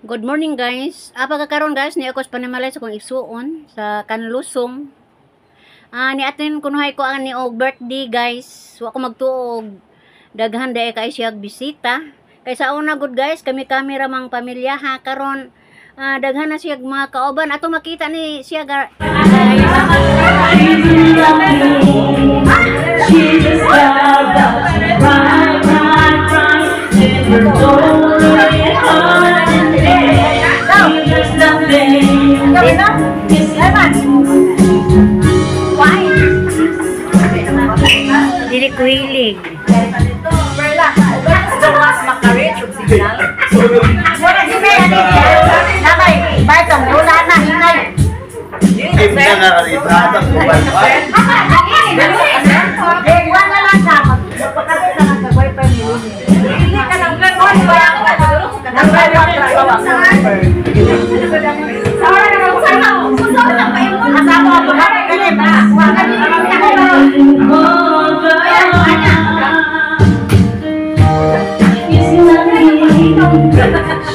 Good morning, guys. Pagkakaroon, guys, ni ako sa panimalay sa akong igsuon sa Kanlusong. Ni atin kunuhay ko ang ni og birthday, guys. Wa ko magtuo og daghan diay kay siya bisita. Kay sa una gud, guys, kami kami ra mang pamilya ha. Karon daghan na siya mga kauban ato makita ni siya guys. She just got about to cry, cry, cry. In her lonely heart and there's nothing missing. Dili ko hilig. It's nothing.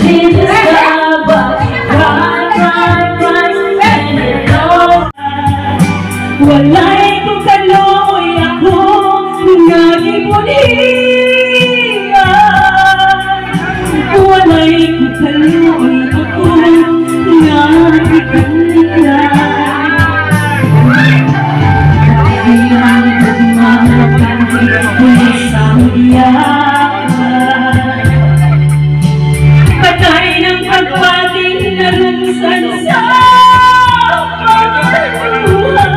She just got about to cry, cry, cry. And it all walay kong kaloy ako nagipunian. Walay kong kaloy ako nagipunian. Bilang pagmamahal sa iyakan. Patay ng pagpating narungsan sa pagbuhay.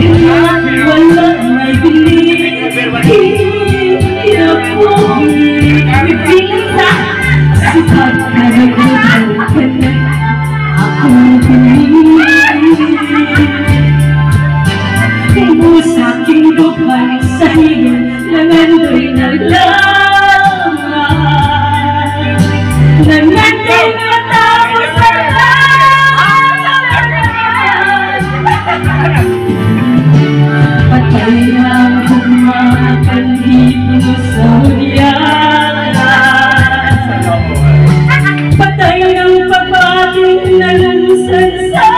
Kaya wala may bilin, hindi ako sa sikat na nagugol ka na akong pinili. Sa aking dughan sa higil nangandoy na lamang. Nangandoy matapos ang lahat. Patay na ang kumakanhipno sa udyanan. Patay ng pagbating nalunsan sa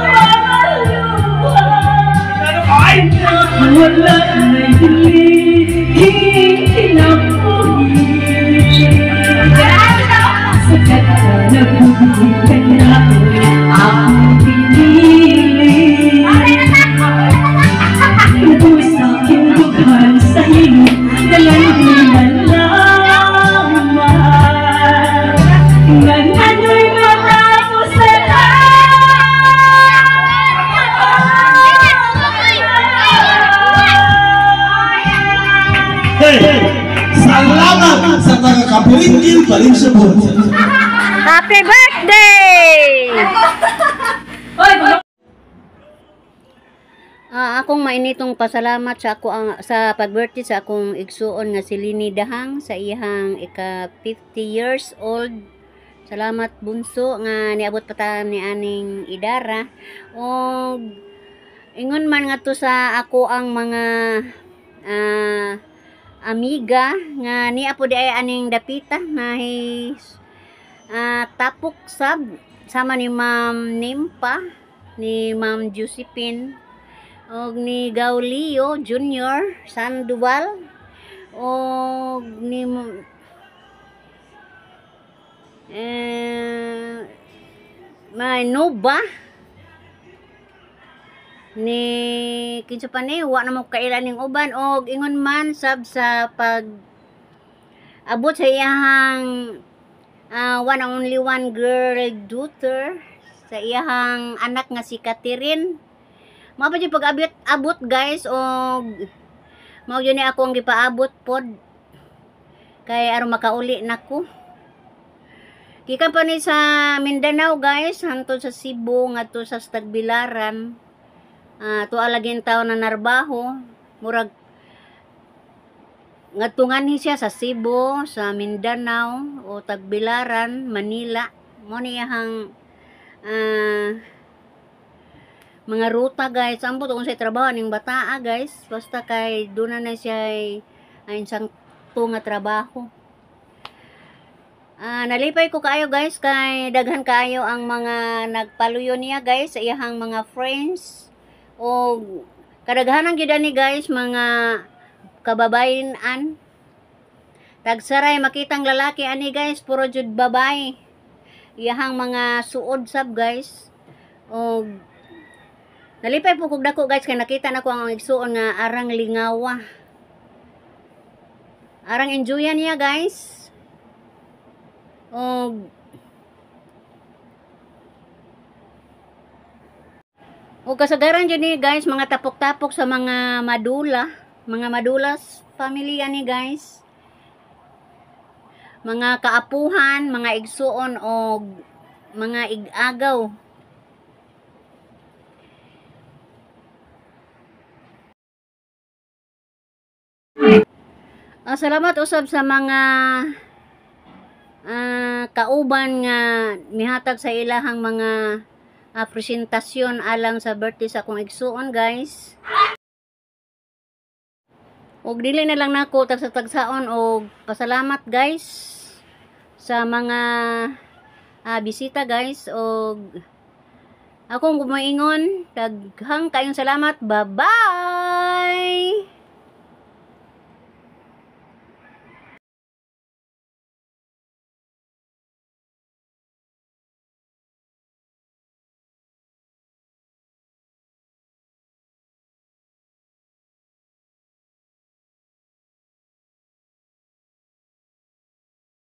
mga luha. Wala na'y hiling kinabuhi. Sa kanta nagbubuhay na akong pinili. Lubos aking dughan sa hilot, dalangoy na lamang. Nangano'y matapos na Hey, salamat sa taga Kapiringil Valencia Board. Happy birthday! Akong mainitong pasalamat sa ako ang sa pag-birthday sa akong igsuon nga si Lini Dahang sa iyang ika 50 years old. Salamat, bunso, nga niabot pa ta ni aning idara. Og ingon man nga to sa ako ang mga amiga nga niya po di ay aning dapita na tapok sab sama ni Ma'am Nimpa, ni Ma'am Josephine og ni Gaulio Junior Sandoval og ni may Nova ni kinsa pa ni, wa na mo kaila ning uban. Og ingon man sab sa pag abot sa iyahang one and only one girl daughter, sa iyahang anak nga si Catherine. Mao pa jud pag abot abot, guys, og mao jud ni ako ang gipaabot pod kay aron makauli nako. Gikan pa ni sa Mindanao, guys, hantod sa Cebu ngadto sa Tagbilaran. Tuwa lagi taon na narbaho, murag ngadtungan ni siya sa Cebu, sa Mindanao o Tagbilaran, Manila. Mo ni iyahang mga ruta, guys. Ambot kung sa trabaho ning bataa, guys. Basta kay doon na siya ay isang nga trabaho. Nalipay ko kaayo, guys, kay daghan kaayo ang mga nagpaluyo niya, guys, sa iyahang mga friends o kadaghanan gyud ani, guys, mga kababayen-an. Tagsaray makitang lalaki ani, guys, puro jud babay. Iyahang mga suod sab, guys. Og nalipay po kog dako, guys, kay nakita nako ang igsuon nga arang lingawa. Arang enjoyan niya, guys. Og kasagaran jud ni, guys, mga tapok-tapok sa mga madula, mga madulas family ani, guys. Mga kaapuhan, mga igsuon og mga igagaw. Salamat usab sa mga kauban nga mihatag sa ilahang mga presentasyon alang sa birthday sa akong igsuon, guys. Og dili na lang nako tagsa-tagsaon og pasalamat, guys, sa mga bisita, guys, og akong gumaingon, daghang kayong salamat. Bye-bye.